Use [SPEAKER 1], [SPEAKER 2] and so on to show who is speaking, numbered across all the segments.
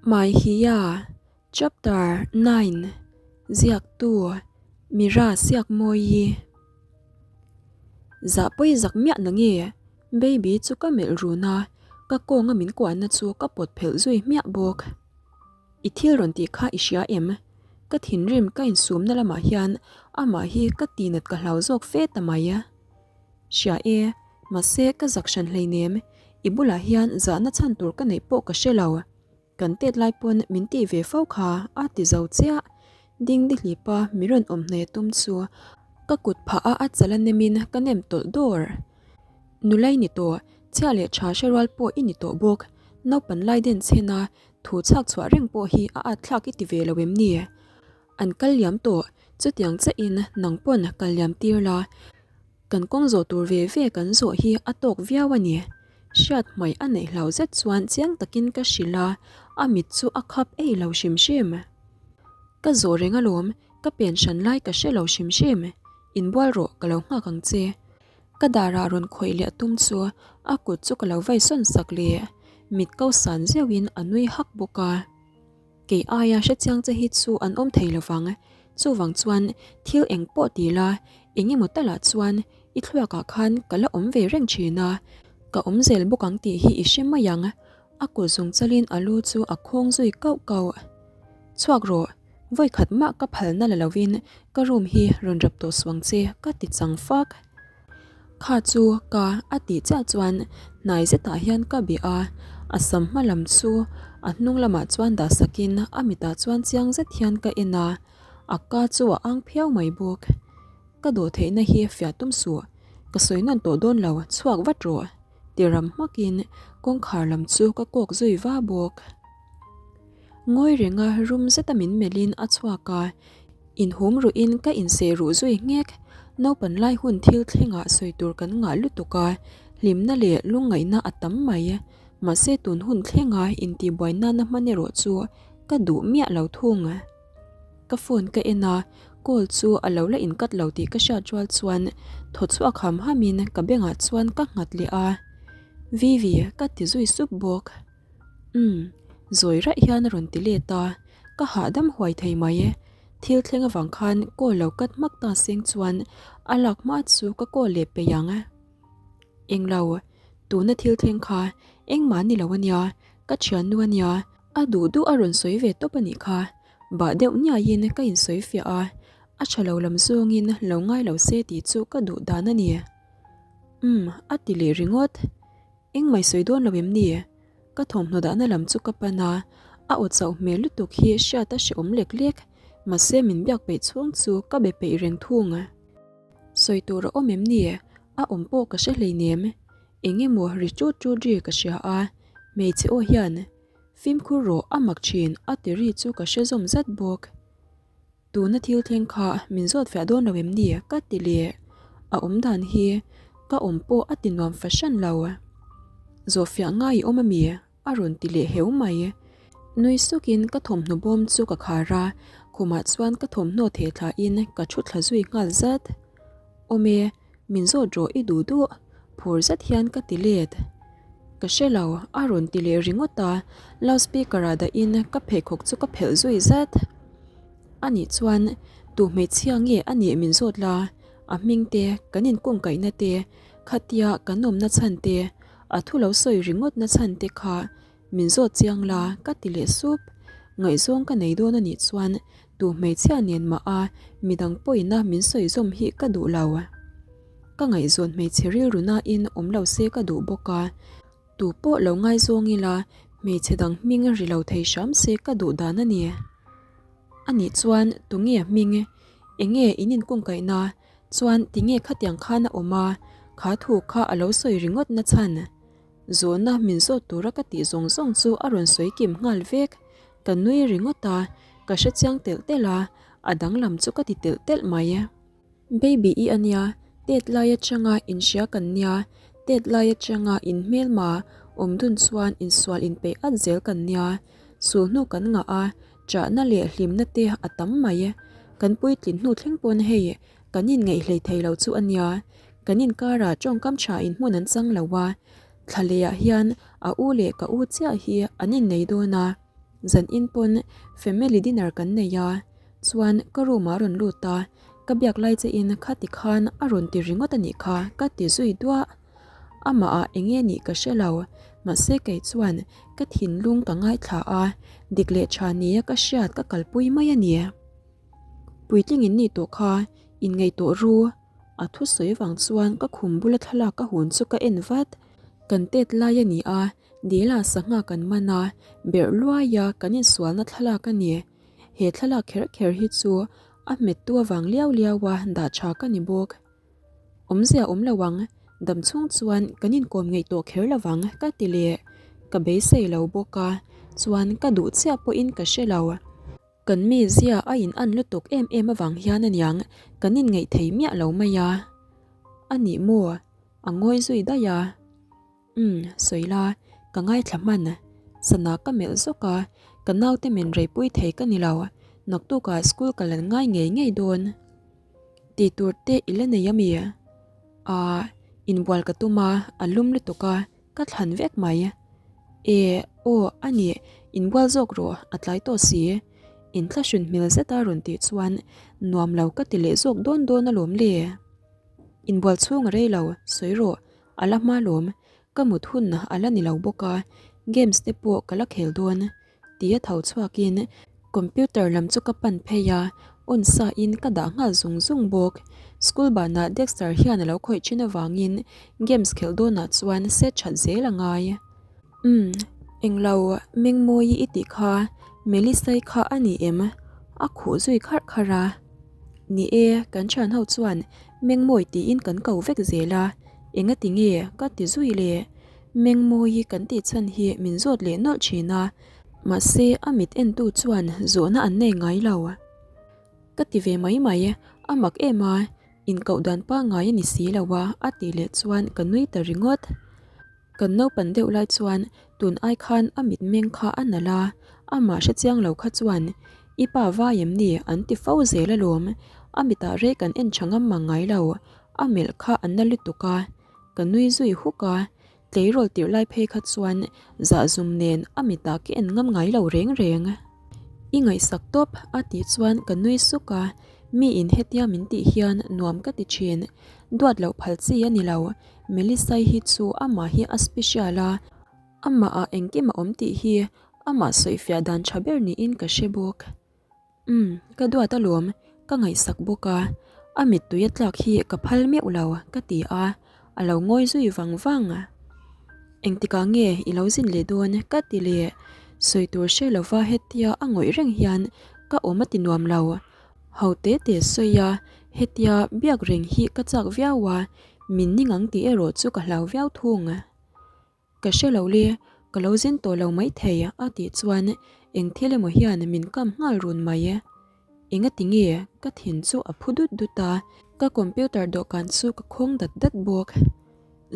[SPEAKER 1] Hmaihiya, Chapter 9, Ziaktu, Mira Siakmawi. Zah pawi zak miah na nge? Baby chu ka melh run a, ka kawnga min kuahna chu ka pawt phelh zui hmiah bawk. I thil rawn tih kha i hria em? Ka thinrim ka insumna lamah hian amah hi ka tinat ka hlau zawk fe ta mai. Hria e, mahse ka zak hran hleinem, i bulah hian zahna chhan tur ka neih pawh ka hre lo. Kan tet lai pawn min tih ve fo kha a ti zo chiah. Ding di hlipa mi rawn awm hnaih a tum chu ka kut phah a a chal a nemin ka nem tawlh dawr. Nulai ni tawh, chhia leh tha hre rual pawh i ni tawh bawk, naupan lai den chhen a thu chhak chhuah reng pawh hi a at thlak i ti ve lo em ni? An kal liam tawh, chutiang chiahin nang pawn kal liam tir la, kan kawng zawh tur ve ve kan zawh hi a tawk viau a ni. Hriat hmaih a neih hlau zet chuan chiang takin ka hrilh a, a mit chu a khap ei lo hrim hrim. Ka zawh reng alawm, ka pen hran lai ka hre lo hrim hrim. Inbual rawh, ka lo nghak ang che. Ka darah rawn khawih leh a tum chu a kut chu ka lo vai sawn sak leh. Mit ko san zeuhin a nui hak bawk a. Kei aia hrechiang che hi chu an awm thei lovang. Chuvang chuan thil eng pawh ti la, eng emaw talah chuan i thluakah khan ka la awm ve reng thin a, ka awm zel bawk ang tih hi i hre mai ang. A kut zung chalin a lu chu a khawng zui kauh kauh. Chhuak rawh, vawi khat mah ka phalna la lovin ka room hi rawn rap tawh suang che ka ti chang fak. Kha chu ka a tih chiah chuan hnai zetah hian ka bih a, a sam hma lam chu a hnung lamah chuan dah sakin a mitah chuan chiang zet hian ka en a, a ka chu a ang phiau mai bawk. Ka dawh theihna hi fiah tum suh, ka sawi nawn tawh dawn lo, chhuak vat rawh ti ram hmakin kawngkhar lam chu ka kawk zui va bawk. Ngawi renga rum zeta min melhin a chhuak a, Inhum ruhin ka inseh ruh zui nghek. Naupan lai hun thil thlengah sawi tur kan ngah lutuk a, hlimna leh lungngaihna a tam mai. Mahse tun hun thlenga intihbuai nana hman erawh chu ka duh miah lo thung. Ka phone ka en a, call chu a lo la inkat lo tih ka hriat rual chuan thaw chhuak ham hamin ka bengah chuan ka nghat leh a. Vivi ka ti zui sup bawk. Umm, zawi raih hian a rawn ti let a, ka hahdam huai thei mai e. Thil thleng avang khan call lo cut hmak ta seng chuan a lak hma chu ka call leh peih ang. Englo, tuna thil thleng kha engmah ni lo ania, ka thiannu ania, a duh duh a rawn sawi ve tawp a nih kha. Bah deuh niaiin ka insawi fiah a, a tha lo lam zawngin lo ngai lo se tih chu ka duh dan a ni. Umm, a ti leh ringawt. Engmah i sawi dawn lo em ni? Ka thawmhnaw dahna lam chu ka pan a, a aw chauh hmel lutuk hi hriat a hrehawm lek lek, mahse min biak peih chhung chu ka be peih reng thung. Sawi tur a awm em ni? A awm pawh ka hre hleinem. Eng emaw ri chut chut ri ka hria a, hmeichhe aw hian fimkhur rawh a mak thin a ti ri chu ka hre zawm zat bawk. Tuna thil thleng kha min zawt fiah dawn lo em ni? ka ti leh. A awm dan hi ka awm pawh a ti nuam fahran lo. Zawh fiah ngai i awm a mi? a rawn ti leh heu mai. Nui sukin ka thawmhnaw bawm chu ka khar a, khumah chuan ka thawmhnaw theh thlain ka thu thla zui nghal zat. Awm e, min zawt rawh i duh duh, phur zet hian ka ti let. Ka hre lo, a rawn ti leh ringawt a, loudspeaker ah dahin ka pheikhawk chu ka phelh zui zat. Anih chuan tu hmeichhia nge a nih min zawt la, a hming te, kan inkungkaihna te, khatia kan awmna chhan te, a thu lo sawi ringawtna chhan te kha min zawt chiang la ka ti leh sup. Ngaihzawng ka nei dawn anih chuan tu hmeichhia nen mah a midang pawina min sawi zawm hi ka duh lo. Ka ngaihzawn hmeichhe rilru nain awm lo se ka duh bawk a, tu pawh lo ngaizawng ila hmeichhe dang hming ri lo thei hram se ka duh dan a ni. Anih chuan tunge a hming? Enge in inkungkaihna? Chuan tinge khatiang khan a awm a, kha thu kha a lo sawi ringawt na chhan? Zawhna min zawt tura ka tih zawng zawng chu a rawn sawi kim nghal vek. Ka nui ringawt a, ka hrechiang telh telh a, a danglam chu ka ti telh telh mai. Baby i ania, tet lai atanga inhria kan nia, tet lai atanga inhmelma awm dun chuan insual inpeih at zel kan nia, sulhnu kan ngah a, chahna leh hlimna te a tam mai. Kan puitlin hnu thleng pawn hei kan inngeih hlei thei lo chu ania, kan inkarah tawngkam tha in hmun an chang lo a, thla lehah hian a u leh ka u chiah hi an innei dawn a. Zan in pawn family dinner kan nei a, chuan ka room ah a rawn lut a, ka biak lai che in khati khan a rawn ti ringawt a nih kha ka ti zui duah. Amah ah eng nge nih ka hre lo, mahse kei chuan ka thinlung ka ngaithla a, dik leh tha nia ka hriat ka kalpui mai a ni. Puitling in nih tawh kha inngeih tawh ru. A thusawi vang chuan ka khum bula thlalak ka hun chu ka en vat. Kan tet lai a ni a, dila sangha kan man a, berh luaia kan insualna thlalak a ni. He thlalak kher kher hi chu a hmettu avang liau liau a dah tha ka ni bawk. Awmzia awm lo ang, dam chhung chuan kan inkawm ngeih tawh kher lo vang ka ti leh. Ka beisei lo bawk a, chuan ka duh chiah pawhin ka hre lo. Kan mizia a in an lutuk em em avang hian aniang kan inngeih thei miah lo mai a. A nih maw? A ngawi zui daih a. Umm, sawi la, ka ngaithla hman. Sana ka melh zawk a, ka naute men reipui thei ka ni lo, naktukah school ka lan ngai ngei ngei dawn. Tih tur te i la nei ami? Aah, inbual ka tum a, a lum lutuk a. Ka thlan vek mai. E, aw, a nih, inbual zawk rawh, a tlai tawh si. Inthlahrun hmel zeta rawn tih chuan nuam lo ka ti leh zawk dawn dawn alawm le. Inbual chhung a rei lo, sawi rawh, a la hma lawm, ka mut hun a la ni lo bawk a, games te pawh ka la khel dawn. Tia tho chhuakin computer lam chu ka pan phei a, on sa in ka dah nghal zung zung bawk. School banah Dexter hian a lo khawih thin avangin games khelh dawnah chuan set that zel a ngai. Umm, englo Mengmawi i tih kha Melissa-i kha a ni em? A khuh zui kharh kharh a. Ni e, kan thian ho chuan Mengmawi tiin kan ko vek zel a, engati nge ka ti zui le? Mengmawi kan tih chhan hi min zawt leh nawlh thin a, mahse a mit entu chuan zawhna an nei ngai lo. Ka ti ve mai mai, a mak em a, inkoh dan pangngai a ni si lo a, a tih leh chuan ka nui ta ringawt. Kan naupan deuh lai chuan tun ai khan a mitmeng kha a nalh a, amah hrechiang lo kha chuan i pa vai em ni an ti fo zel alawm, a mitah rei kan en tha ngam mang ngai lo, a melh kha a na lutuk a. Ka nui zui huk a, tleirawl tirh lai phei kha chuan zahzum nen a mitah ka en ngam ngai lo reng reng. I ngaihsak tawp a tih chuan ka nui suk a, mi in hetia min tih hian nuam ka ti thin. Duat loh phal chi a ni lo, Melissa-i hi chu amah hi a special a, amah ah engkim a awm tih hi amah sawifiah dan tha ber niin ka hre bawk. Umm, ka duat alawm, ka ngaihsak bawk a, a mittui a tlak hi ka phal meuh lo ka ti a, a lo ngawi zui vang vang. Engtikah nge i lo zin leh dawn ka ti leh, sawi tur hre lova hetia a ngawih reng hian ka awm a ti nuam lo. Ho te te sawi a, hetia biak reng hi ka chak viau a, min ning ang tih erawh chu ka hlau viau thung. Ka hre lo le, ka lo zin tawh lo maithei a tih chuan eng thil emaw hian min kam nghal run mai. Engati nge ka thin chu a phu dut dut a, ka computer dawhkan chu ka khawng dat dat bawk.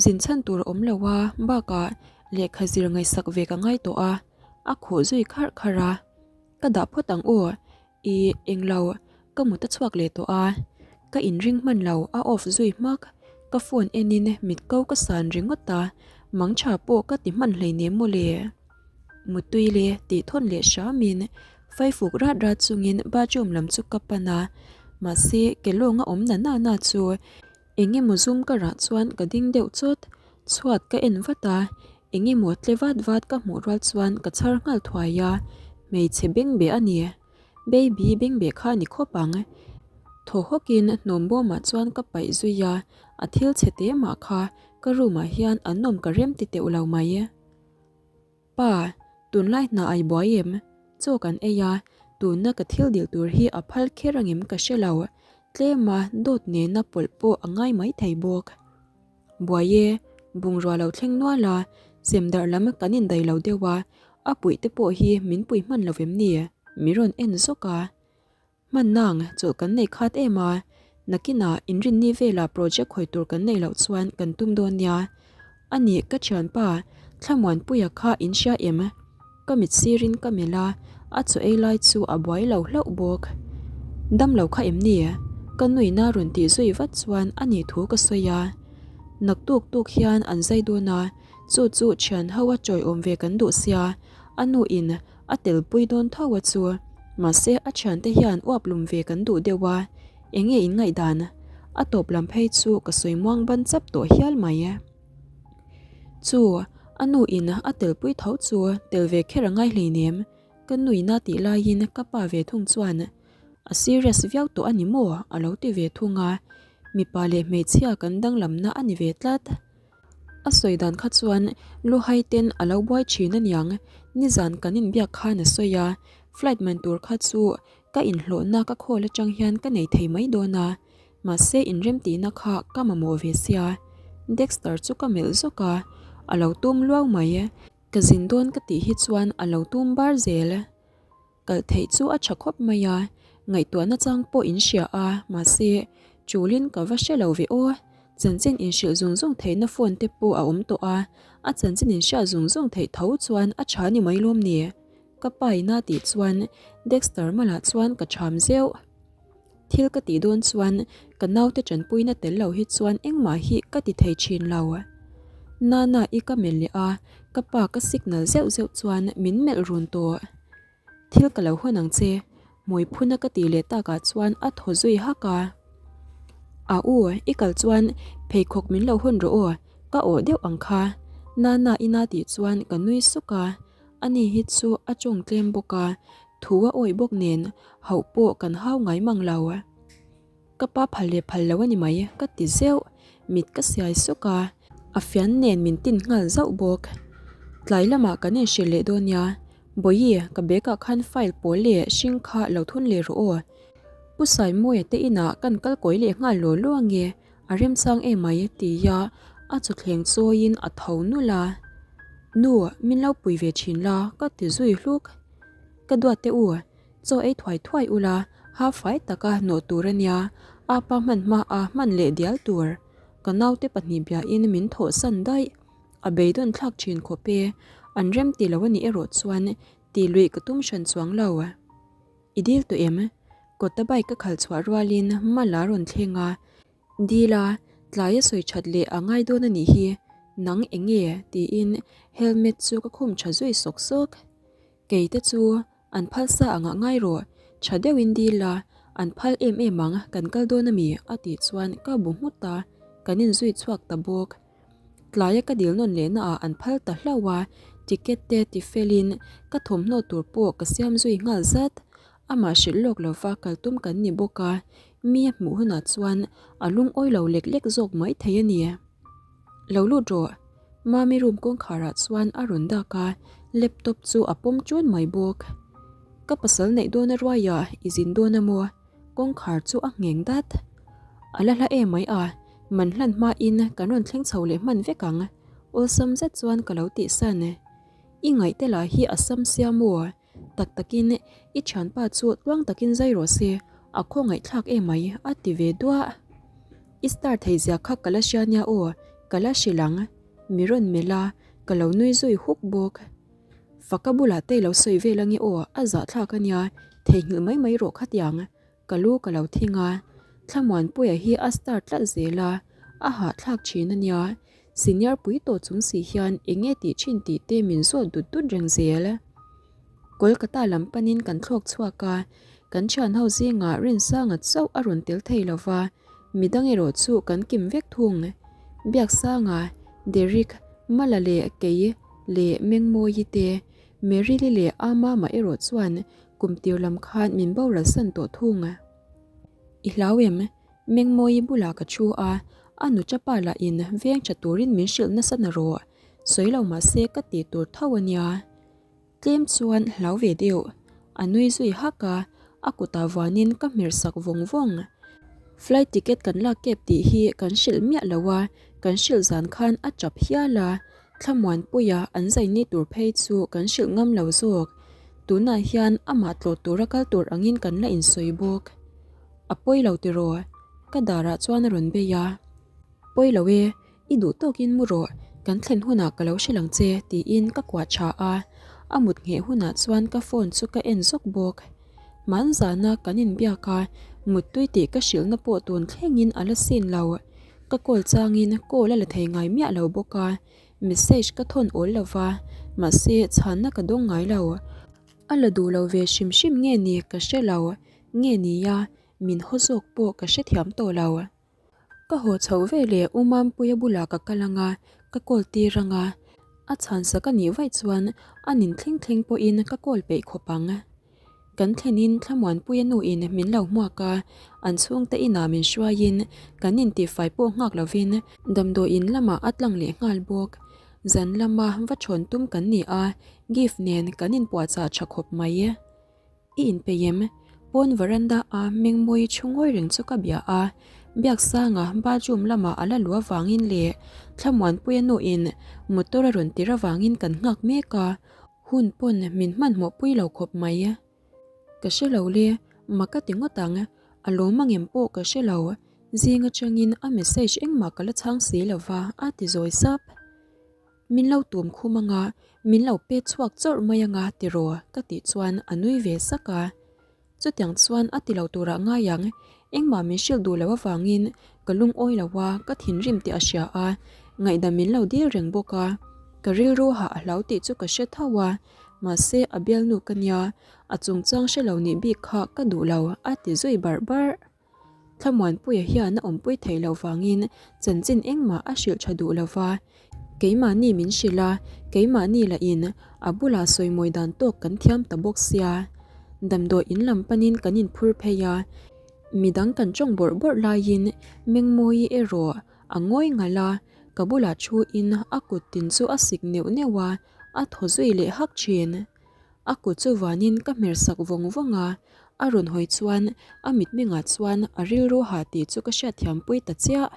[SPEAKER 1] Zin chhan tur a awm lo a, bakah lehkha zir ngaihsak ve ka ngai tawh a, a khuh zui kharh kharh a. Ka dah phawt ang aw, I englo, ka mut a chhuak leh tawh a, ka inring hman lo a off zui hmak, ka phone enin mit ko ka san ringawt a, mangtha pawh ka ti hman hleinem mawle. Mutui le tih thawn leh hramin faifuk rat rat chungin bathroom lam chu ka pan a, mahse ke lawnga awm na na na chu Eng emaw zum ka rah chuan ka ding deuh chawt, chhuat ka en vat a, eng emaw tle vat vat ka hmuh rual chuan ka chhar nghal thuai a, hmeichhe bengbeh a ni. Baby bengbeh kha a ni khawp ang. Thaw hawkin hnawm bawmah chuan ka paih zui a, a thil chhe te mah kha ka room ah hian an awm ka rem ti teuh lo mai. Pa, tunlai hna ai buai em? Chaw kan ei a, tuna ka thil dil tur hi a phal kher angem ka hre lo. Tlema dawt nena pawlh pawh a ngai mai thei bawk. Buai e, bungrua lo thleng nual a, sem darh lam kan indaih lo deuh a, a puih te pawh hi min pui hman lo vem ni? Mi rawn en zawk a. Hman nang, chawlh kan nei khat em a, nakinah inrinni velah project hawi tur kan neih loh chuan kan tum dawn nia. A nih ka thianpa, Thlamuanpuia kha in hria em? Ka mit sirin ka melh a, a chaw ei lai chu a buai lo hlauh bawk. Dam lo kha em ni? Ka nuihna rawn tih zui vat chuan a nih thu ka sawi a. Naktuk tuk hian an zai dawn a, chu chu thian ho a chawiawm ve kan duh sia, a nuin. A telpui dawn tho a chu. Mahse a thiante hian uap lum ve kan duh deuh a, eng nge in ngaihdan? A tawp lam phei chu ka sawi muang ban chap tawh hial mai. Chu, a nu in a telpui tho chu tel ve kher a ngai hleinem. Ka nuina tih laiin ka pa ve thung chuan a serious viau tawh a ni maw? a lo ti ve thung a, mipa leh hmeichhia kan danglamna a ni ve tlat. A sawi dan kha chuan Luhai ten a lo buai thin aniang, nizan kan inbiak khan a sawi a, flight man tur kha chu ka inhlawhna ka khawl atang hian ka nei thei mai dawn a, mahse inremtihna kha ka mamawh ve sia. Dexter chu ka melh zawk a, a lo tum luau mai. Ka zin dawn ka tih hi chuan a lo tum bar zel. Kal theih chu a tha khawp mai a, ngaihtuahna chang pawh in hria a, mahse, chulin ka va hre lo ve aw. Chanchin inhrilh zung zung theihna phone te pawh a awm tawh a, a chanchin inhriat zung zung theih tho chuan a tha ni mai lawm ni? Ka pa ina tih chuan Dexter malah chuan ka cham zeuh. Thil ka tih dawn chuan ka naute tanpuina tel lo hi chuan engmah hi ka ti thei thin lo. Nana i ka melh leh a, ka pa ka signal zeuh zeuh chuan min melh run tawh. Thil ka lo hawn ang che, hmui phuna ka tih leh takah chuan a thaw zui hak a. A u, i kal chuan pheikhawk min lo hawn rawh aw, ka awh deuh ang kha. Nana ina tih chuan ka nui suk a, ani hi chu a tawng tlem bawk a, Thu a awih bawk nen hauh pawh kan hau ngai mang lo. Ka pa phal leh phal lo a ni mai ka ti zeuh, mit ka siai sawk a, a fian nen min tin nghal zauh bawk. Tlai lamah kan inhrilh leh dawn nia, Bawihi ka bag ah khan file pawl leh hring kha lo thun leh rawh aw. Pu Saimawia te inah kan kal kawi leh nghal law law ange, a remchang emai tia a chawthleng chawiin a tho nulh a. Nu, min lo pui ve thin la ka ti zui hluk. Ka duat teh u, chaw ei thuai thuai ula, ha fai taka hnawh tur a nia, apa hman hma a hman leh dial tur. Ka naute pahnih biain min thawh san daih. A beidawn thlak thin khawp e, an rem ti lo a nih erawh chuan ti luih ka tum hran chuang lo. I dil tawh em? Kawta bike ka khalh chhuah rualin Mala rawn thleng a, Dil a, tlai a sawi that leh a ngai dawn a nih hi, nang eng nge? tiin helmet chu ka khum tha zui sawk sawk. Kei te chu an phal sa angah ngai rawh, tha deuhin dil a, an phal em em ang, kan kal dawn a mi? a tih chuan ka bu nghut a, kan inzui chhuak ta bawk. Tlaia ka dil nawn lehna ah an phal ta hlauh a, ticket te ti felin ka thawmhnaw tur pawh ka siam zui nghal zat. Amah hrilh lawk lova kal tum kan ni bawk a, mi a hmuh hunah chuan a lungawi lo lek lek zawk mai thei a ni. Lo lut rawh. Mami room kawngkharah chuan a rawn dak a, laptop chu a pawm ṭun mai bawk. Ka pasal neih dawn a ruaiah i zin dawn a maw? Kawngkhar chu a ngheng dat. A la hla em mai a, man hlan hmain kan rawn thleng chho leh hman vek ang. Awlsam zet chuan ka lo tihsan. I ngaih te lah hi a sam sia maw? Tak takin i thianpa chu tluang takin zai rawh se, a khawngaihthlak emai a ti ve duah. I star thei zia kha ka la hria nia aw, ka la hrilh ang. Mi rawn melh a, ka lo nui zui huk bawk. Faka bulah te i lo sawi vel ange aw, a zahthlak ania, theihnghilh mai mai rawh khatiang. Ka lu ka lo thing a, Thlamuanpuia hi a star tlat zel a, a hahthlak thin a nia. Senior pui tawh chung si hian eng nge tih thin tih te min zawt dut dut reng zel. Kolkata lam panin kan thlawk chhuak a, kan thian ho zingah Rinsanga chauh a rawn tel thei lo va, midang erawh chu kan kim vek thung. Biaksanga, Derek, Mala leh kei leh Mengmawii te, Merili leh Amama erawh chuan Kum tir lam khan min boral san tawh thung. I hlau em? Mengmawii bulah ka thu a, a nu chapa lah in veng tha turin min hrilh nasa na rawh. Sawi lo mah se ka tih tur tho a nia. Tlem chuan hlau ve deuh. A nui zui hak a, a kutah vuanin ka hmer sak vawng vawng. Flight ticket kan lak kep tih hi kan hrilh miah lo a, kan hrilh zan khan a tap hial a, Thlamuanpuia an zai ni tur phei chu kan hrilh ngam lo zawk. Tunah hian amah tlawh tura kal tur angin kan la insawi bawk. A pawi lo tiraw? Ka darah chuan a rawn bei a. Pawi lo e, i duh tawkin mu rawh, kan thlen hunah ka lo hrilh ang che tiin ka kuah tha a. A mut ngheh hunah chuan ka phone chu ka en zawk bawk. Hmanzana kan inbiak a, muttui tih ka hrilhna pawh tun thlengin a la sin lo. Ka call changin call a la thei ngai miah lo bawk a, message ka thawn awl lo va, mahse chhanna ka dawng ngai lo. A la duh lo ve hrim hrim nge ni ka hre lo, nge nia min haw zawk pawh ka hrethiam tawh lo. Ka haw chhoh ve leh U Mampuia bulah ka kal anga, ka call tir anga, a chhansak a nih vaih chuan a nin thleng thleng pawhin ka call peih khawp ang. Kan thlenin Thlamuanpuia nuin min lo hmuak a, an chhungte inah min hruaiin kan intihfai pawh nghak lovin damdawiin lamah a tlang leh nghal bawk. Zan lama va thawn tum kan ni a, gift nen kan inpuahchah tha khawp mai. I inpeih em? Pawn veranda a Mengmawi thu ngawi reng chu ka bia a, Biaksanga bathroom lamah a la luh avangin leh Thlamuanpuia nuin motor a rawn tir avangin kan nghak mek a, Hun pawn min hmanhmawh pui lo khawp mai. Ka hre lo le, mak ka ti ngawt ang, a lawm angem pawh ka hre lo, zing atangin a message engmah ka la chhang si lo va, a ti zawi sap. Min lo tum khum anga, min lo pet chhuak chawrh mai anga tiraw ka tih chuan a nui ve sak a. Chutiang chuan a ti lo turah ngai ang, engmah min hrilh duh loh avangin ka lungawi lo a, ka thinrim tih a hria a, ngaihdam min lo dil reng bawk a. Ka rilru hah a hlau tih chu ka hre tho a, mahse a bialnu ka nia, a chungchang hre lo nih bik kha ka duh lo, a ti zui barh barh. Thlamuanpuia hian a awmpui theih loh vangin chanchin engmah a hrilh tha duh lo va, keimahni min hrilh a, keimahni lahin a bulah sawimawi dan tawk kan thiam ta bawk sia. Damdawi in lam panin kan inphur phei a, midang kan tawng bawrh bawrh laiin Mengmawii erawh a ngawi ngalh a, ka bulah thuin a kut tin chu a sik neuh neuh a, a thaw zui leh hak thin. A kut chu vanin ka hmer sak vawng vawng a, a rawn hawi chuan a mitmengah chuan a rilru hah tih chu ka hriatthiampui ta chiah.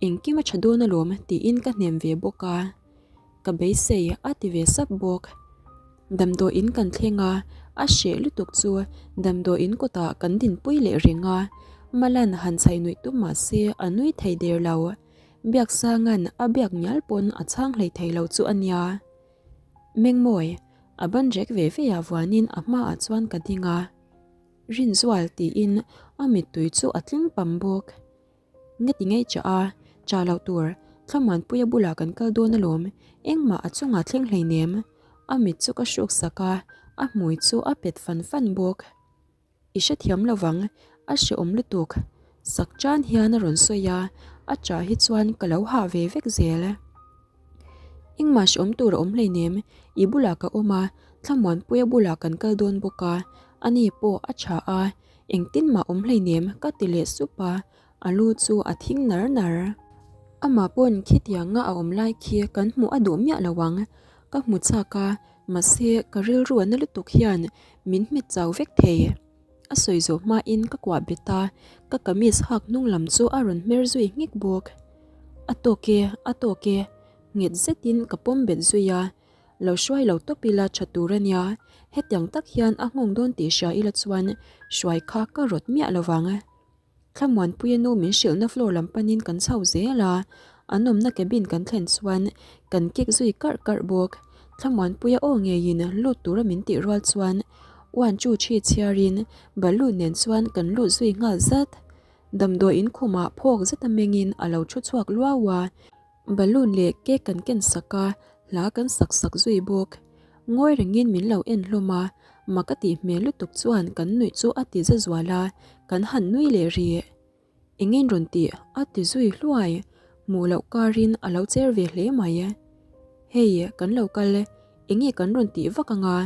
[SPEAKER 1] Engkim a tha dawn alawm tiin ka hnem ve bawk a, ka beisei a ti ve sap bawk. Damdawiin kan thleng a, a hreh lutuk chu damdawiin kawtah kan dinpui leh reng a, Malan han chhaih nuih tum mah se a nui thei der lo. Biaksanga'n a biak ngial pawn a chhang hlei thei lo chu a nia. Mengmawi, a ban rek ve ve ah vuanin a hmaah chuan ka ding a. Rinzual tiin a mittui chu a tling pam bawk. Nga ti ngei chah a, chah loh tur, Thlamuanpuia bulah kan kal dawn alawm, engmah a chungah thleng hleinem. A mit chu ka hruk sak a, a hmui chu a pet fan fan bawk. I hrethiam lo vang, a hrehawm lutuk. Sak tan hian a rawn sawi a, a chah hi chuan ka lo hah ve vek zel. Engmah hrehawm tur a awm hleinem, i bulah ka awm a, Thlamuanpuia bulah kan kal dawn bawk a, ani pawh a tha a, engtin mah awm hleinem ka ti leh sup a, a lu chu a thing nar nar. Amah pawn khitianga a awm lai khi kan hmuh a duh miah lo ang, ka hmu chak a, mahse ka rilru a na lutuk hian min hmet chau vek thei. A sawi zawh hmain ka kuah bet a, ka kamis hak hnung lam chu a rawn hmer zui nghek bawk. A tawk e, a tawk e, nghet zetin ka pawm bet zui a, lo hruai lo tawp ila tha tur a nia, hetiang tak hian a nghawng dawn tih hria ila chuan hruai kha ka rawt miah lo vang. Thlamuanpuia nu min hrilhna floor lam panin kan chho zel a, an awmna cabin kan thlen chuan kan kik zui karh karh bawk. Thlamuanpuia aw ngeiin lut tura min tih rual chuan one two three chhiarin balloon nen chuan kan lut zui nghal zat. Damdawi in khumah phawk zeta mengin a lo thu chhuak luau a. Balloon leh cake kan ken sak a, hla kan sak sak zui bawk. Ngawi rengin min lo en hlawm a, mak a tih hmel lutuk chuan kan nuih chu a ti za zual a, kan han nui leh rih. Engin rawn tih a ti zui hluai, hmuh loh karin a lo cher ve hle mai. Hei, kan lo kal, enge kan rawn tih vak anga,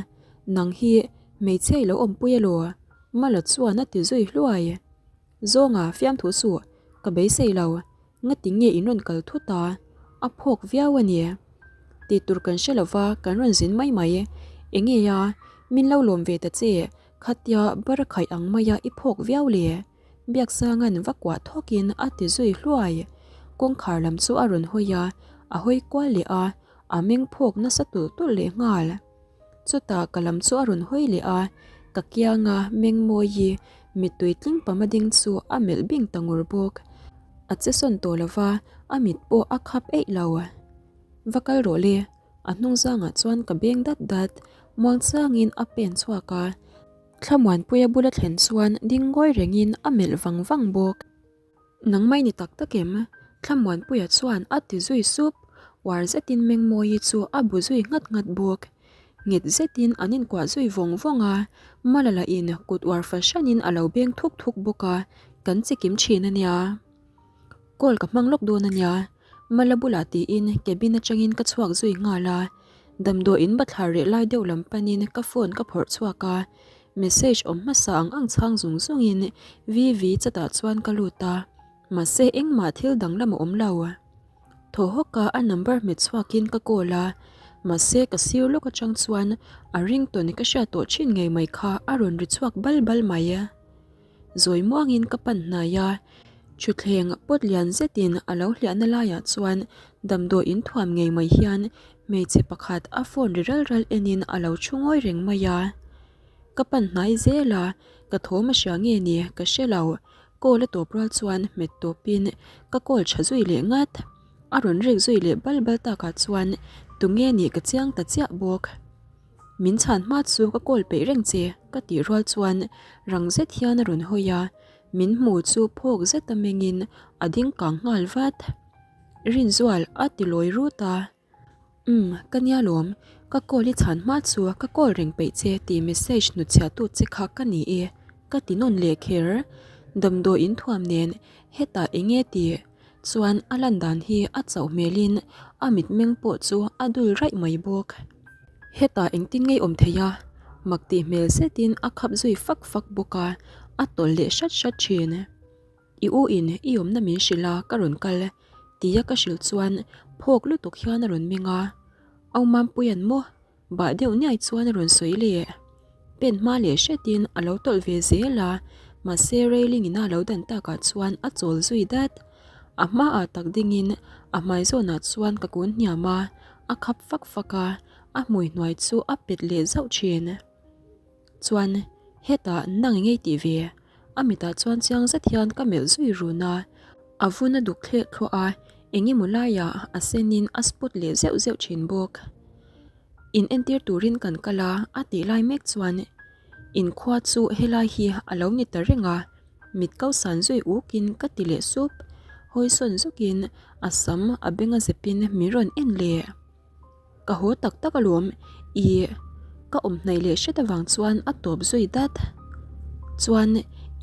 [SPEAKER 1] nang hi hmeichhia i lo awmpui elaw? Mala chuan a ti zui hluai. Zawnga fiamthu suh, ka beisei lo. Ngati nge in rawn kal thut a? A phawk viau a ni. Tih tur kan hre lova kan rawn zin mai mai. Enge a? Min lo lawm ve ta che, khatia bara khaih ang maia i phawk viau le? Biaksanga'n va kuah thawkin a ti zui hluai. Kawngkhar lam chu a rawn hawi a, a hawi kual leh a, a meng phawk nasa tulh tulh leh nghal. Chutah ka lam chu a rawn hawi leh a, ka kianga Mengmawi mittui tling pama ding chu a melh bing ta ngur bawk. A che sawn tawh lo va, a mit pawh a khap eih lo. Va kal rawh le, a hnung zangah chuan ka beng dat dat, muangchangin a pen chhuak a. Thlamuanpuia bula thlen chuan ding ngawi rengin a melh vang vang bawk. Nang mai ni tak tak em? Thlamuanpuia chuan a ti zui sup, uar zetin Mengmawii chu a bu zui nghat nghat bawk. Nghet zetin an inkuah zui vawng vawng a, Mala lahin kut uar fahranin a lo beng thuk thuk bawk a, kan chikim thin a nia. Call ka hmang lawk dawn a nia, Mala bulah tiin cabin atangin ka chhuak zui nghal a, damdawiin bathlar reh lai deuh lam panin ka phone ka phawrh chhuak a, message awm hmasa ang ang chhang zung zungin VV chat-ah chuan ka lut a, mahse engmah thil danglam a awm lo. Thaw hawk a a number hmet chhuakin ka call a, mahse ka sir lawk atang chuan a ringtone ka hriat tawh thin ngei mai kha a rawn ri chhuak bal bal mai. Zawi muangin ka pan hnai a, thutthleng pawt lian zetin a lo hliahna laiah chuan damdawi in thuam ngei mai hian hmeichhe pakhat a phone ri ral ral enin a lo thu ngawi reng mai a. Ka pan hnai zel a, ka thawm a hria nge ni ka hre lo, call a tawp rual chuan hmet tawpin ka call tha zui leh ngat. A rawn rek zui leh bal bal takah chuan tunge nih ka chiang ta chiah bawk. Min chhan hma chu ka call peih reng che ka tih rual chuan rang zet hian a rawn hawi a, min hmu chu phawk zet a mengin a ding kang nghal vat. Rinzual a ti lawi rut a, Umm ka nia lawm, ka call i chhan hma chu ka call reng peih che tih message hnutchhiah tu che kha ka ni e ka ti nawn leh kher. Damdawi in thuam nen hetah eng nge tih? Chuan a lan dan hi a chauh hmelin a mitmeng pawh chu a dul raih mai bawk. Hetah engtin ngei awm thei a, mak tih hmel zetin a khap zui fak fak bawk a, a tawlh leh hrat hrat thin. I u in i awmna min hrilh a ka rawn kal tia ka hrilh chuan phawk lutuk hian a rawn meng a, Au Mampuia'n maw? Bah deuh niai chuan a rawn sawi leh. Pen hma leh hretin a lo tawlh ve zel a, mahse railing ina lo dan takah chuan a chawl zui dat. A hmaah tak dingin a hmai zawnah chuan ka kun hniam a, a khap fak fak a, a hmui hnuai chu a pet leh zauh thin. Chuan hetah nang engei tih ve? A mitah chuan chiang zet hian ka melh zui run a, a vun a duk thleh thluah a, eng emaw laiah a senin a spot leh zeuh zeuh thin bawk. In entir turin kan kal a, a tih lai mek chuan inkhua chu helai hi a lo ni ta reng a, mit ko san zui ukin ka ti leh sup, hawi sawn zukin a sam a beng a zepin min rawn en leh. Ka haw tak tak alawm, ih ka awm hnaih leh hret avang chuan a tawp zui dat. Chuan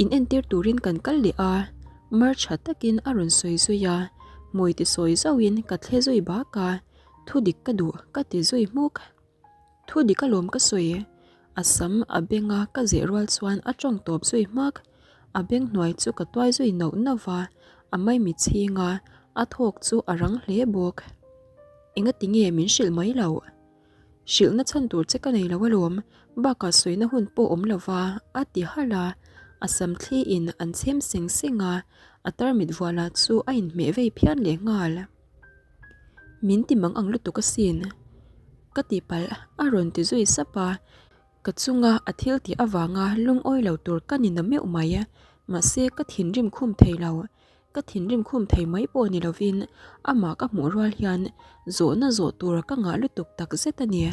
[SPEAKER 1] in entir turin kan kal leh a, mar tha takin a rawn sawi zui a, hmui ti sawi zauhin ka thle zui bak a, thu dik ka duh ka ti zui hmuk. Thu dik alawm ka sawi, a sam a benga ka zeh rual chuan a tawng tawp zui hmak. A beng hnuai chu ka tuai zui nauh nauh va, a maimi chhing a, a thawk chu a rang hle bawk. Engati nge min hrilh mai loh? Hrilhna chhan tur che ka nei lo alawm, bakah sawina hun pawh awm lo va, a ti halh a. A sam thliin an chhem seng seng a, a tarmit vuah lah chu a inhmeh vei phian leh nghal. Min ti mang ang lutuk asin, ka tihpalh a rawn ti zui sap a. Ka chunga a thil tih avanga lungawi lo tur ka ni na meuh mai, mahse ka thinrim khum thei lo. Ka thinrim khum thei mai pawh ni lovin amah ka hmuh rual hian zawhna zawh tur ka ngah lutuk tak zet a ni.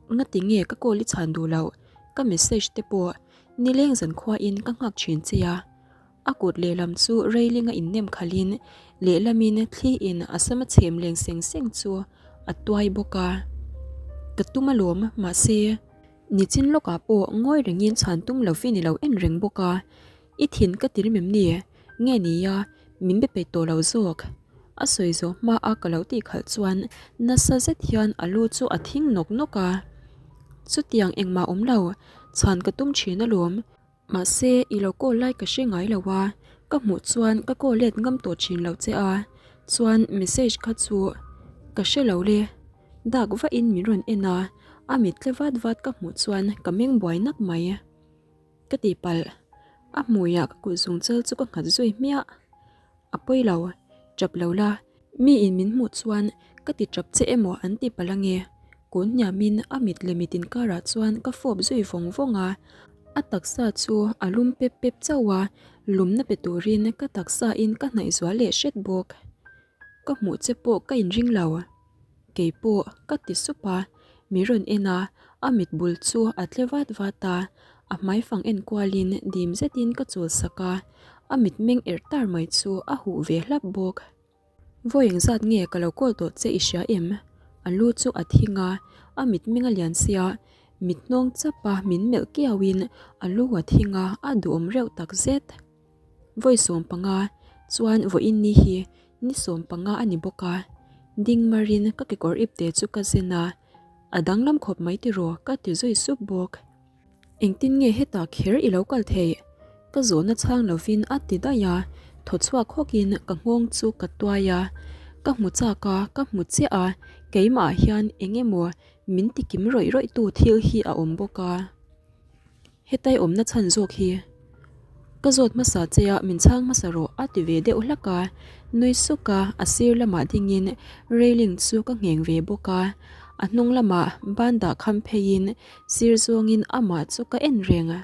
[SPEAKER 1] Ngati nge ka call i chhan duh loh? Ka message te pawh nileng zankhuain ka nghak thin che a. A kut lehlam chu railing a innem khalhin lehlamin thliin a sam a chhem leng seng seng chu a tuai bawk a. Ka tum alawm, mahse nichin lawkah pawh ngawi rengin chhan tum lovin i lo en reng bawk a. I thin ka ti rim em ni? Nge nia, min be peih tawh lo zawk. A sawi zawh hma a ka lo tih khalh chuan nasa zet hian a lu chu a thing nawk nawk a. Chutiang engmah awm lo, chhan ka tum thin alawm. Mahse, i lo call lai ka hre ngai lo a, ka hmuh chuan ka call let ngam tawh thin lo che a, chuan message kha chu ka hre lo le. Dak vahin min rawn en a, a mit tle vat vat ka hmuh chuan ka meng buai nak mai. Ka tihpalh, a hmuiah ka kut zungchal chu ka nghat zui hmiah. A pawi lo, tap lo la, mi in min hmuh chuan ka ti tap che emaw an ti palh ange. Kun hniamin a mit leh mit inkarah chuan ka fawp zui vawng vawng a, a taksa chu a lum pep pep chauh a, lumna pe turin ka taksa in ka hnaih zual leh hret bawk. Ka hmuh che pawh ka inring lo. Kei pawh ka ti sup a, mi rawn en a, a mit bul chu a tle vat vat a, a hmaifang en kualin dim zetin ka chul sak a, a mitmeng erh tar mai chu a huh ve hlap bawk. Vawi engzat nge ka lo call tawh che i hria em? A lu chu a thing a, A mitmeng a lian sia, mit hnawng chap a min melh kiauin a lu a thing a, a duhawm reuh tak zet. Vawi 15 chuan vawiin ni hi ni 15 a ni bawk a, ding marin ka kekawr ipte chu ka zen a, a danglam khawp mai tiraw ka ti zui sup bawk. Engtin nge hetah kher i lo kal theih? Ka zawhna chhang lovin a ti daih a, thaw chhuak hawkin ka nghawng chu ka tuai a, ka hmu chak a, ka hmu chiah a, keimah hian eng emaw min ti kim rawih rawih tu thil hi a awm bawk a. Hetai awmna chhan zawk hi ka zawt hmasa che a, min chhang hmasa rawh a ti ve deuh hlak a, nui suk a, a sir lamah dingin railing chu ka ngheng ve bawk a, a hnung lamah ban dah kham pheiin Sir zawngin amah chu ka en reng a.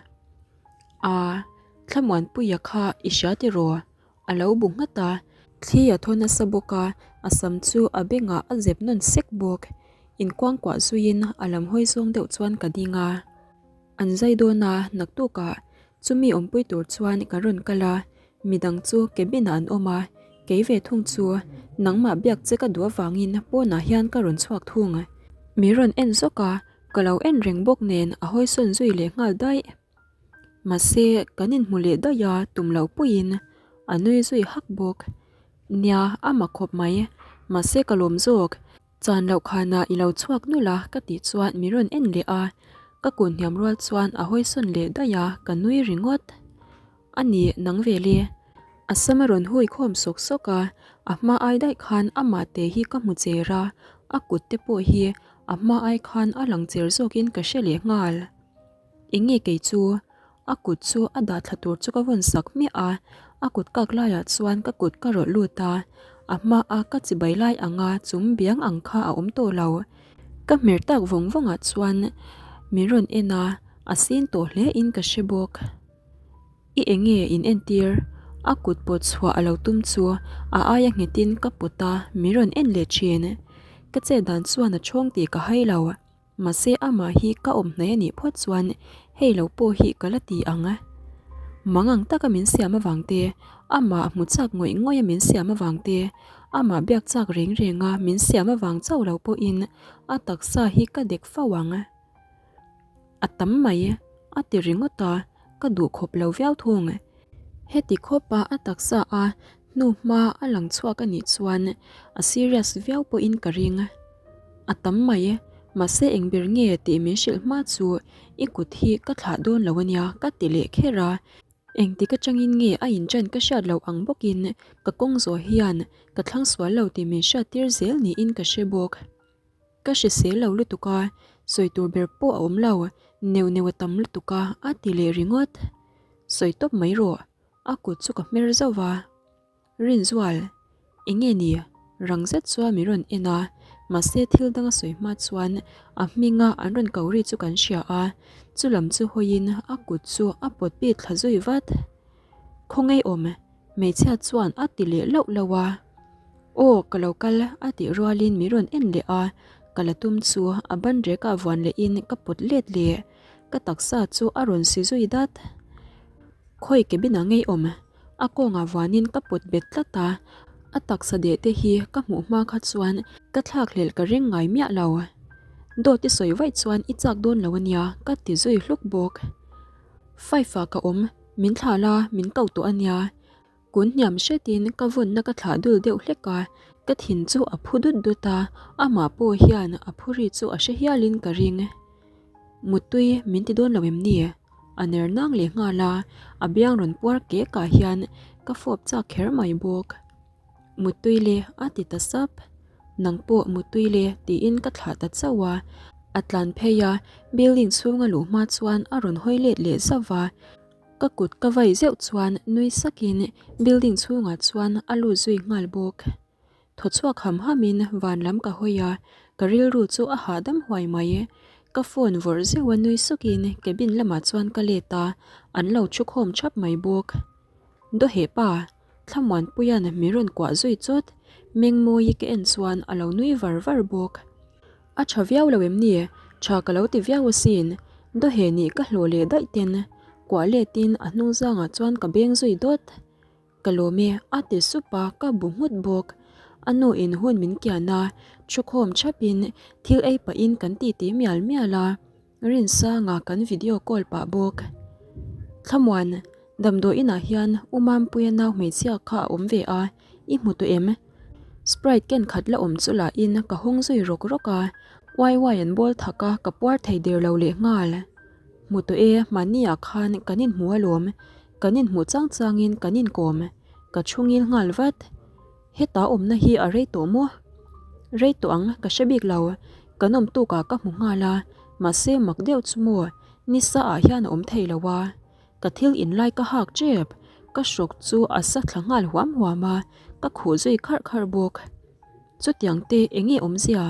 [SPEAKER 1] Aa, Thlamuanpuia kha i hria tiraw? A lo bu nghat a. Thli a thaw nasa bawk a, a sam chu a bengah a zep nawn sek bawk. Inkuangkuah zuiin a lam hawi zawng deuh chuan ka ding a. An zai dawn a, naktukah chumi awmpui tur chuan ka rawn kal a, midang chu cabin ah an awm a, kei ve thung chu nangmah biak che ka duh avangin pawnah hian ka rawn chhuak thung. Mi rawn en zawk a, Ka lo en reng bawk nen a hawisawn zui leh nghal daih. Mahse, kan inhmu leh daih a tum lo puiin a nui zui hak bawk. Nia, a mak khawp mai. Mahse ka lawm zawk. Chan loh khanah i lo chhuak nulh a ka tih chuan min rawn en leh a. Ka kun hniam rual chuan a hawisawn leh daih a, ka nui ringawt. A ni, nang vel e. A sam a rawn hui khawm sawk sawk a, a hma ai daih khan amah te hi ka hmu cher a, a kut te pawh hi a hma ai khan a lang cher zawkin ka hre leh nghal. Eng nge kei chu? A kut chu a dah thla tur chu ka vawn sak hmiah a, a kut kak laiah chuan ka kut ka rawlh lut a, a hma a ka chibai lai anga chum biang ang kha a awm tawh lo. Ka hmer tak vawng vawngah chuan min rawn en a, a sin tawh hle in ka hre bawk. I enge in entir? A kut pawt chhuah a lo tum chu a aia nghetin ka pawt a, min rawn en leh thin. Ka chet dan chuan a chhawng tih ka hai lo. Mahse amah hi ka awm hnaih a nih phawt chuan hei lo pawh hi ka la ti ang. Mang ang taka min siam avang te, amah hmu chak ngawih ngawih a min siam avang te, amah biak chak reng reng a min siam avang chauh lo pawhin a taksa hi ka dek fo ang. A tam mai, a ti ringawt a, ka duh khawp lo viau thung. Heti khawpa a taksa a hnu hma a lang chhuak a nih chuan a serious viau pawhin ka ring. A tam mai, mahse eng ber nge tih min hrilh hma chu i kut hi ka thlah dawn lo a nia ka ti leh kher a. Engtik atangin nge a inṭan ka hriat loh ang bawkin ka kawng zawh hian ka thlang sual lo tih min hriattir zel niin ka hre bawk. Ka hrisel lo lutuk a, sawi tur ber pawh a awm lo, neuh neuh a tam lutuk a, a ti leh ringawt. Sawi tawp mai rawh, a kut chu ka hmer zauh va. Rinzual, eng nge ni? Rang zet chuan min rawn en a, mahse thil dang a sawi hma chuan a hminga an rawn ko ri chu kan hria a, chu lam chu hawiin a kut chu a pawt bik thla zui vat. Khawngaih awm, hmeichhia chuan a ti leh lauh lauh a. Aw, ka lo kal a tih rualin min rawn en leh a, ka la tum chu a ban rekah vuan lehin ka pawt let leh. Ka taksa chu a rawn si zui dat. Khawi cabin ah ngei awm? A kawngah vuanin ka pawt bet tlat a, a taksa deh te hi ka hmuh hma kha chuan ka thlak hlelh ka ring ngai miah lo. Dawt i sawi vaih chuan i chak dawn lo ania ka ti zui hluk bawk. Five ah ka awm, min thlah la, min ko tawh ania. Kun hniam hretin ka vawnna ka thlah dul deuh hlek a, ka thin chu a phu dut dut a, amah pawh hian a phu ri chu a hre hialin ka ring. Muttui min ti dawn lo em ni? A ner nang leh nghal a, a biang rawn puar kek ah hian ka fawp chak kher mai bawk. Muttui le a ti ta sap. Nang pawh muttui le tiin ka thlah ta chauh a, a tlan phei a, building chhunga luh hma chuan a rawn hawi let leh zauh va. Ka kut ka vai zeuh chuan nui sakin building chhungah chuan a lut zui nghal bawk. Thaw chhuak ham hamin van lam ka hawi a, ka rilru chu a hahdam huai mai. Ka phone vawrh zeuh a nui sukin cabin lamah chuan ka let a, an lo thu khawm thap mai bawk. Dawheh pa, Thlamuanpuia'n min rawn kuah zui chawt, Mengmawii ka en chuan a lo nui var var bawk. A tha viau lo em ni? Tha ka lo ti viau asin. Dawheh nih ka hlawh leh daih ten. Kuah letin a hnung zangah chuan ka beng zui dawt. Ka lawm e, a ti sup a, ka bu nghut bawk. A nu in hun min kian a, thukhawm thap in thil ei pah in kan titi mial mial a, Rinsanga kan video call pah bawk. Thlamuan, damdawi inah hian U Mampuia nau hmeichhia kha a awm ve a, i hmu tawh em? Sprite ken khat la awm chu lah in ka hawng zui rawk rawk a, YY an bawl thak a, ka puar thei der lo leh nghal. Hmu tawh e, mahni ah khan kan inhmu alawm, kan inhmuh chang chang in kan inkawm, ka thu ngil nghal vat. Heta awmna hi a rei tawh maw? Rei tawh ang, ka hre bik lo, kan awm tuk ah ka hmu nghal a, mahse mak deuh chu maw, nisa ah hian a awm thei lo a. Ka thil in lai ka hak tep, ka hrawk chu a sa thla nghal huam huam a, ka khuh zui kharh kharh bawk. Chutiang te enge awmzia?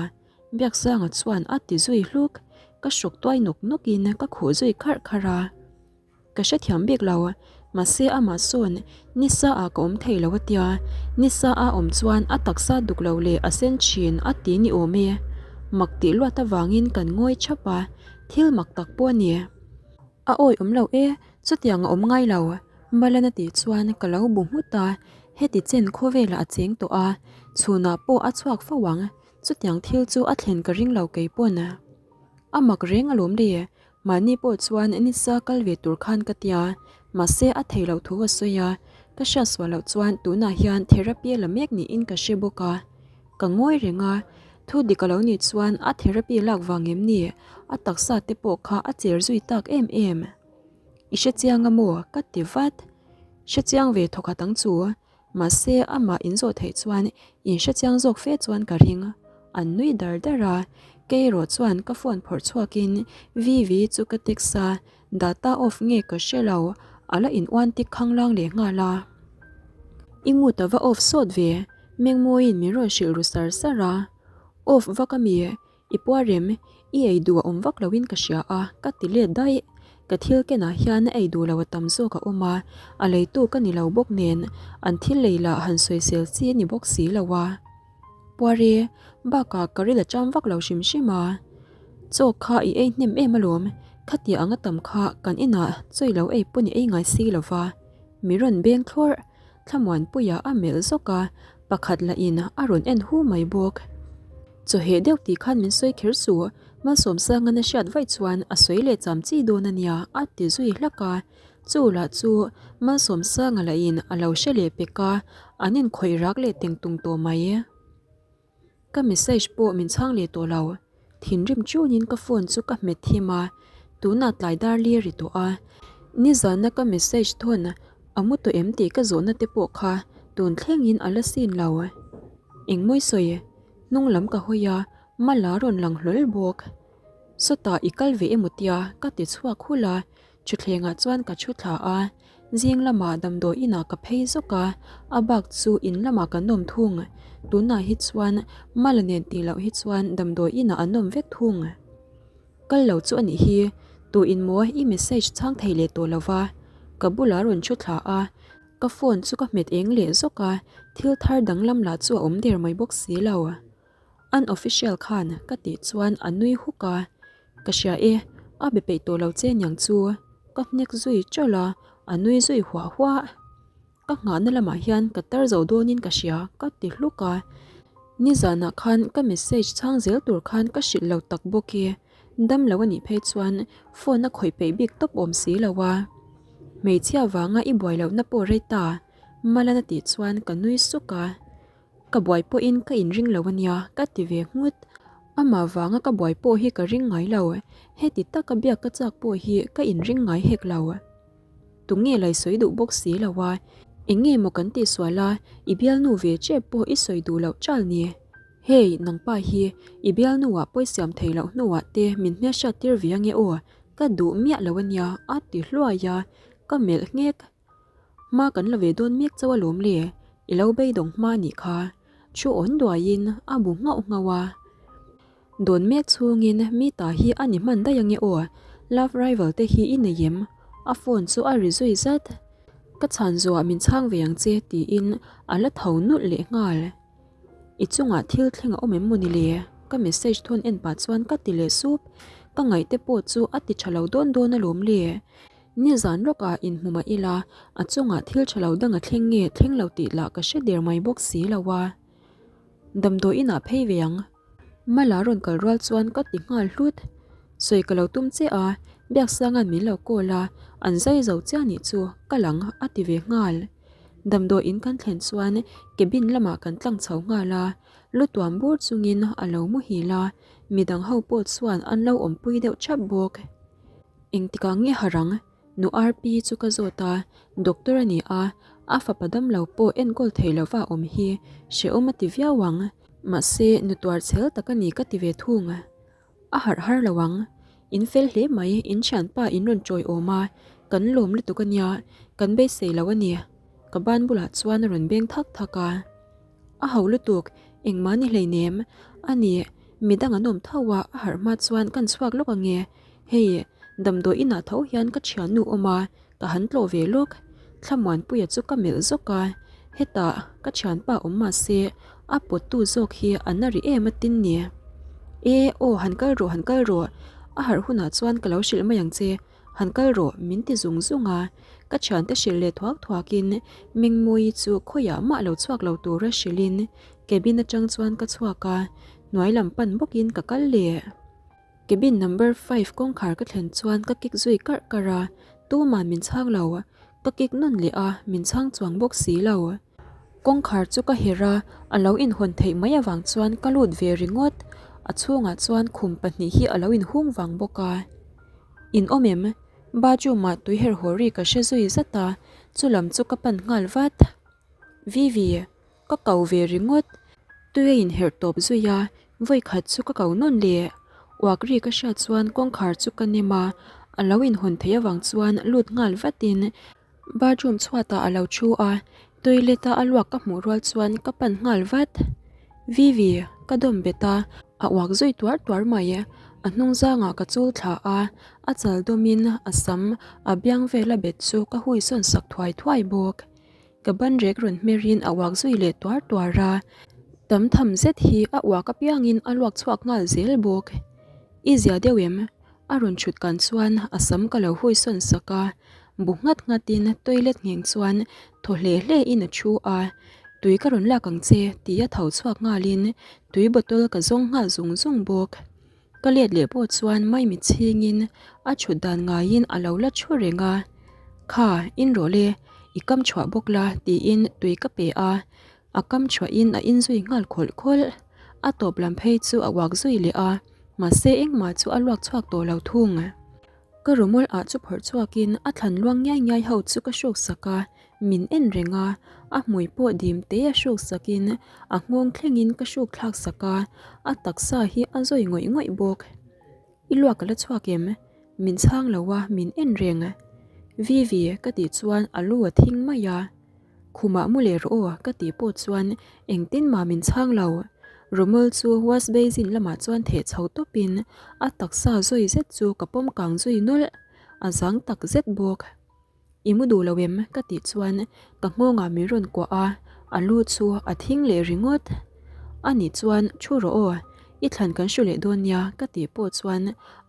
[SPEAKER 1] Biaksanga chuan a ti zui hluk, ka hrawk tuai nawk nawk in ka khuh zui kharh kharh a. Ka hrethiam bik lo, mahse amah sawn nisa ah ka awm thei lo a tia, nisa a awm chuan a taksa duk lo leh a sen thin a ti ni awm e. Mak tih luat avangin kan ngawi thap a, thil mak tak pawh a ni. A awi awm lo e, chutiang a awm ngai lo, Malana tih chuan ka lo bu nghut a, heti chen khawvelah a cheng tawh a, chhunah pawh a chhuak fo ang, chutiang thil chu a thlen ka ring lo kei pawn. A mak reng alawm le, mahni pawh chuan nisa kal ve tur khan ka tia, mahse a thei loh thu a sawi a, ka hriatsuah loh chuan tunah hian therapy a la mek niin ka hre bawk a. Ka ngawi reng a, thu dik a lo nih chuan a therapy lak vang em ni? A taksa te pawh kha a cher zui tak em em. I hre chiang a maw? Ka ti vat. Hre chiang ve thawkhat ang chu. Mahse amah inzawh theih chuan in hre chiang zawk fe chuan ka ring. An nui dar dar a, kei erawh chuan ka phone phawrh chhuakin Vivi chu ka text a, Data off nge ka hre lo, a la in uan tik khanglang leh nghal a. I ngut a va off sawt ve, Mengmawiin min rawn hrilh ru sar sar a. Off vak a mi, i puar em, i ei duh a awm vak loin ka hria a, ka ti let daih. Ka thil kenah hian a ei duh lo a tam zawk a awm a, a leitu ka ni lo bawk nen, an thil lei lah han sawisel chi a ni bawk si lo a. Puare, bakah ka ril a cham vak lo hrim hrim a. Chaw kha i ei hnem em alawm, khatia anga tam kha kan inah chawi lo ei pawn i ei ngai si lo va. Mi rawn beng thlawrh, Thlamuanpuia a melh zawk a, pakhat lah in a rawn en hu mai bawk. Chawheh deuh tih khan min sawi kher suh, Malsawmsangan a hriat vaih chuan a sawi leh cham chi dawn a nia a ti zui hlak a. Chu lah chu Malsawmsanga lah in a lo hre leh pek a, an inkhawih rak leh teng tung tawh mai. Ka message pawh min chhang leh tawh lo. Thinrim chunin ka phone chu ka hmet thim a, tunah tlai dar li a ri tawh a. Nizana ka message thawn a mu tawh em tih ka zawhna te pawh kha tun thlengin a la sin lo. Engmawi sawi, hnung lam ka hawi a, Mala rawn lang hlawl bawk. Sawtah i kal ve emaw tia ka ti chhuak hulh a, Thutthlengah chuan ka thu thla a, zing lamah damdawi inah ka phei zawk a, a bak chu in lamah kan awm thung. Tunah hi chuan Mala nen tih loh hi chuan damdawi inah an awm vek thung. Kal lo chu a nih hi, tu in maw i message chhang thei leh tawh lo va, ka bulah rawn thu thla a, ka phone chu ka hmet eng leh zawk a, thil thar danglam lah chu a awm der mai bawk si lo. An official khan ka tih chuan a nui huk a, Ka hria e, a be peih tawh lo che niang chu, ka hnek zui ṭawlh a, a nui zui huah huah. Ka nghahna lamah hian ka tar zo dawnin ka hria, ka ti hluk a. Nizanah khan ka message chhang zel tur khan ka hrilh lo tak bawk i, dam lo a nih phei chuan phone a khawih peih bik tawp awm si lo a. Hmeichhia vanga i buai lohna pawh rei ta, Malan a tih chuan ka nui suk a. Ka buai pawhin ka inring lo a nia, ka ti ve nghut. Amah vanga ka buai pawh hi ka ring ngai lo, heti taka biak ka chak pawh hi ka inring ngai hek lo. Tunge lai sawi duh bawk si lo a, eng nge maw kan tihsual a, i bialnu ve chep pawh i sawi duh loh chal ni. Hei, nangpa hi i bialnuah pawisiam thei loh hnuah te min hmelhriat tir ve ange aw, ka duh miah lo a nia, a ti hluai a, ka melh nghek. Hma kan la ve dawn mek chauh alawm le, i lo beidawng hma anih kha. Thu awn duaiin a bu nghauh nghauh a. Dawn mek chhungin mi ta hi a ni hman daih ange aw, love rival te hi i nei em? A phone chu a ri zui zat. Ka chhan zuah min chhang ve ang che tiin a la tho nulh leh nghal. I chungah thil thleng a awm em mawni le? Ka message thawn en pah chuan ka ti leh sup. Ka ngaih te pawh chu a ti tha lo dawn dawn alawm le. Nizan rawkah inhmu mah ila, a chungah thil tha lo dang a thleng nge thleng lo tih lah ka hre der mai bawk si lo a. Damdawi inah phei ve ang. Mala rawn kal rual chuan ka ti nghal hlut. Sawi ka lo tum che a, Biaksanga'n min lo call a, an zai zo chiah nih chu ka lang a ti ve nghal. Damdawi in kan thlen chuan cabin lamah kan tlang chho nghal a, lu tuam bur chungin a lo muhil a, midang ho pawh chuan an lo awmpui deuh thap bawk. Engtikah nge harh ang? Nu Arpi chu ka zawt a, doctor a ni a, a fapa damlo pawh enkawl thei lova a awm hi hrehawm a ti viau ang. Mahse, nu tuar chhel tak a ni ka ti ve thung. A harh har lo ang. In fel hle mai, in thianpa in rawn tawiawm a, kan lawm lutuk a nia, kan beisei lo a ni. Ka ban bulah chuan a rawn beng thak thak a. A ho lutuk, engmah ni hleinem. A ni, midang an awm tho a, a harh hma chuan kan chhuak lawk ang e. Hei, damdawi inah tho hian ka thiannu awm a, ka han tlawh ve lawk. Thlamuanpuia chu ka melh zawk a, hetah ka thianpa awm mah se a pawttu zawk hi a na ri em a tin ni. E, aw han kal rawh han kal rawh, a harh hunah chuan ka lo hrilh mai ang che, han kal rawh min ti zung zung a. Ka thiante hrilh leh thuak thuakin Mengmawii chu khawiah mah lo chhuak lo tura hrilhin cabin atang chuan ka chhuak a, hnuai lam pan bawkin ka kal leh. Cabin number five kawngkhar ka thlen chuan ka kik zui karh karh a, tuman min chhang lo. Ka kik nawn leh a, min chhang chuang bawk si lo. Kawngkhar chu ka herh a, a lo inhawn theih mai avang chuan ka lut ve ringawt. A chhungah chuan khum pahnih hi a lo inhung vang bawk a. In awm em? Bathroom ah tui herh haw ri ka hre zui zat a, chulam chu ka pan nghal vat. Vivi. Ka ko ve ringawt. Tui a inherh tawp zui a, vawi khat chu ka ko nawn leh. Uak ri ka hriat chuan kawngkhar chu ka nem a, a lo inhawn theih avang chuan lut nghal vatin bathroom chhuatah a lo thu a, toilet a a luak ka hmuh rual chuan ka pan nghal vat. Vivi, ka dawm bet a, a uak zui tuar tuar mai. A hnung zangah ka chul thla a, a chal dawmin a sam a biang vela bet chu ka hui sawn sak thuai thuai bawk. Ka ban rek rawn hmerin a uak zui leh tuar tuar a, tam tham zet hi a uak apiangin a luak chhuak nghal zel bawk. I zia deuh em? A rawn chhut kan chuan a sam ka lo hui sawn sak a, bu nghat nghatin toilet ngheng chuan thaw hle hle in a thu a, Tui ka rawn lak ang che tih a tho chhuak nghalin tui bottle ka zawng nghal zung zung bawk. Ka let leh pawh chuan maimi chhingin a chhut dan ngaiin a lo la thu reng a, Kha, in rawh le, i kam chhuah bawk la tiin tui ka pe a, a kam chhuahin a inzui nghal khawlh khawlh. A tawp lam phei chu a uak zui leh a, mahse engmah chu a luak chhuak tawh lo thung. Ka rumol ah chu phawrh chhuakin a thlan luang ngiai ngiai ho chu ka hruk sak a, min en reng a, a hmui pawh dim te a hruk sakin a nghawng thlengin ka hruk thlak sak a, a taksa hi a zawi ngawih ngawih bawk. I luak ka la chhuak em? Min chhang lo a, min en reng. Vivi ka tih chuan a lu a thing mai a. Khumah mu leh rawh aw ka tih pawh chuan engtin mah min chhang lo. Romol chu wash basin lamah chuan theh chho tawpin a taksa zawi zet chu ka pawm kang zui nawlh, a zang tak zet bawk. I mu duh lo em? ka tih chuan ka nghawngah min rawn kuah a, a lu chu a thing leh ringawt. Anih chuan thu rawh aw, i thlan kan hru leh dawn nia ka tih pawh chuan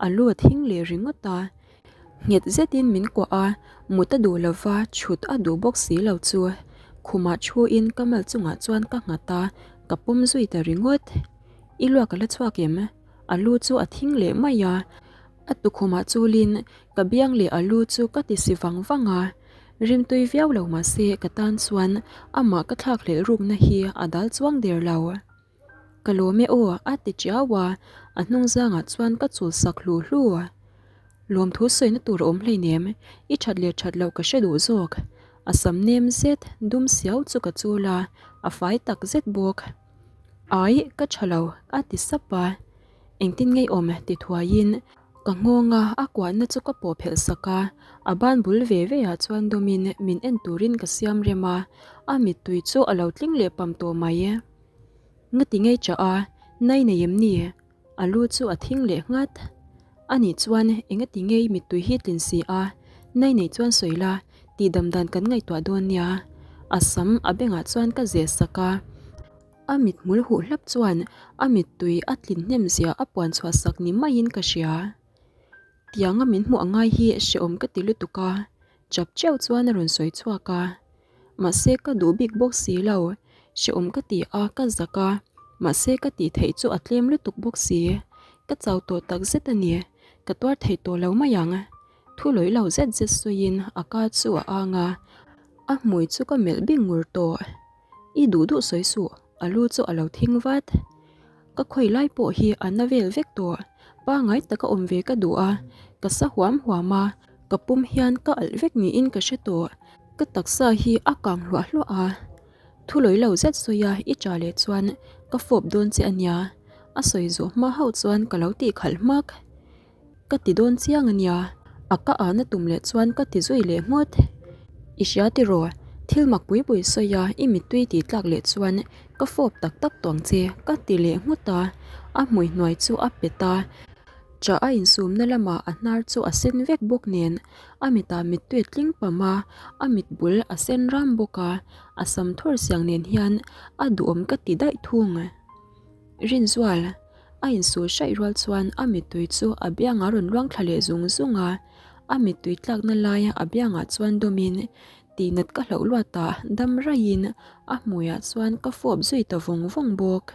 [SPEAKER 1] a lu a thing leh ringawt a. Nghet zetin min kuah a, mut a duh lova chhut a duh bawk si lo chu khumah thuin ka mal chungah chuan ka nghat a, ka pawm zui ta ringawt. I luak a la chhuak em? A lu chu a thing leh mai a, a tukhumah chulin ka biang leh a lu chu ka ti si vang vang a, rimtui viau lo mahse ka tan chuan amah ka thlakhlelh rukna hi a dal chuang der lo. Ka lawm e aw a ti tiau a, a hnung zangah chuan ka chul sak hlu hlu. Lawmthu sawina tur a awm hleinem, i that leh that loh ka hre duh zawk. A sam nem zet, dum siau chu ka chul a, a fai tak zet bawk. Ai, ka tha lo, a ti sap a. Engtin ngei awm ti thuaiin ka nghawnga a kuahna chu ka pawh phelh sak a, a ban bul ve ve ah chuan dawmin min en turin ka siam rem a, a mittui chu a lo tling leh pam tawh mai. Ngati ngei chah a, nai nei em ni? A lu chu a thing leh nghat. Anih chuan engati ngei mittui hi tlin si a, nai nei chuan sawi la, tih dam dan kan ngaihtuah dawn nia. A sam a bengah chuan ka zeh sak a. A mithmul huh hlap chuan a mittui a tlin hnem zia a puan chhuah sak ni maiin ka hria. Tianga min hmuh angai hi hrehawm ka ti lutuk a, chap cheu chuan a rawn sawi chhuak a. Mahse ka duh bik bawk si lo, hrehawm ka ti a ka zak a. Mahse ka tih theih chu a tlem lutuk bawk si. Ka chau tawh tak zet a ni. Ka tuar thei tawh lo mai ang. Thu lawih lo zet zet sawiin a ka chu a ang a, a hmui chu ka melh bing ngur tawh. I duh duh sawi suh, a lu chu a lo thing vat. Ka khawi lai pawh hi a na vel vek tawh, pangai taka awm ve ka duh a, ka sa huam huam a, ka pum hian ka alh vek niin ka hre tawh. Ka taksa hi a kang hluah hluah a, thu lawih lo zet sawi a i ṭah leh chuan ka fawp dawn che a nia, a sawi zawh hma hauh chuan ka lo tih khalh hmak. Ka ti dawn chiang a nia, a ka ahna tum leh chuan ka ti zui leh nghawt. I hria tiraw, thil mak pui pui sawi a, i mittui tih tlak leh chuan ka fawp tak tak tawng che, ka ti leh nghawt a, a hmui hnuai chu a pet a. Chah a insumna lamah a hnar chu a sen vek bawk nen, a mitah mittui a tling pam a, a mit bul a sen ram bawk a, a sam thawr siang nen hian a duhawm ka ti daih thung. Rinzual, A insul hraih rual chuan a mittui chu a biangah rawn luang thla leh zung zung a, a mittui tlakna lai a biangah chuan dawmin tihnat ka hlauh luat a, dam raihin a hmuiah chuan ka fawp zui ta vawng vawng bawk.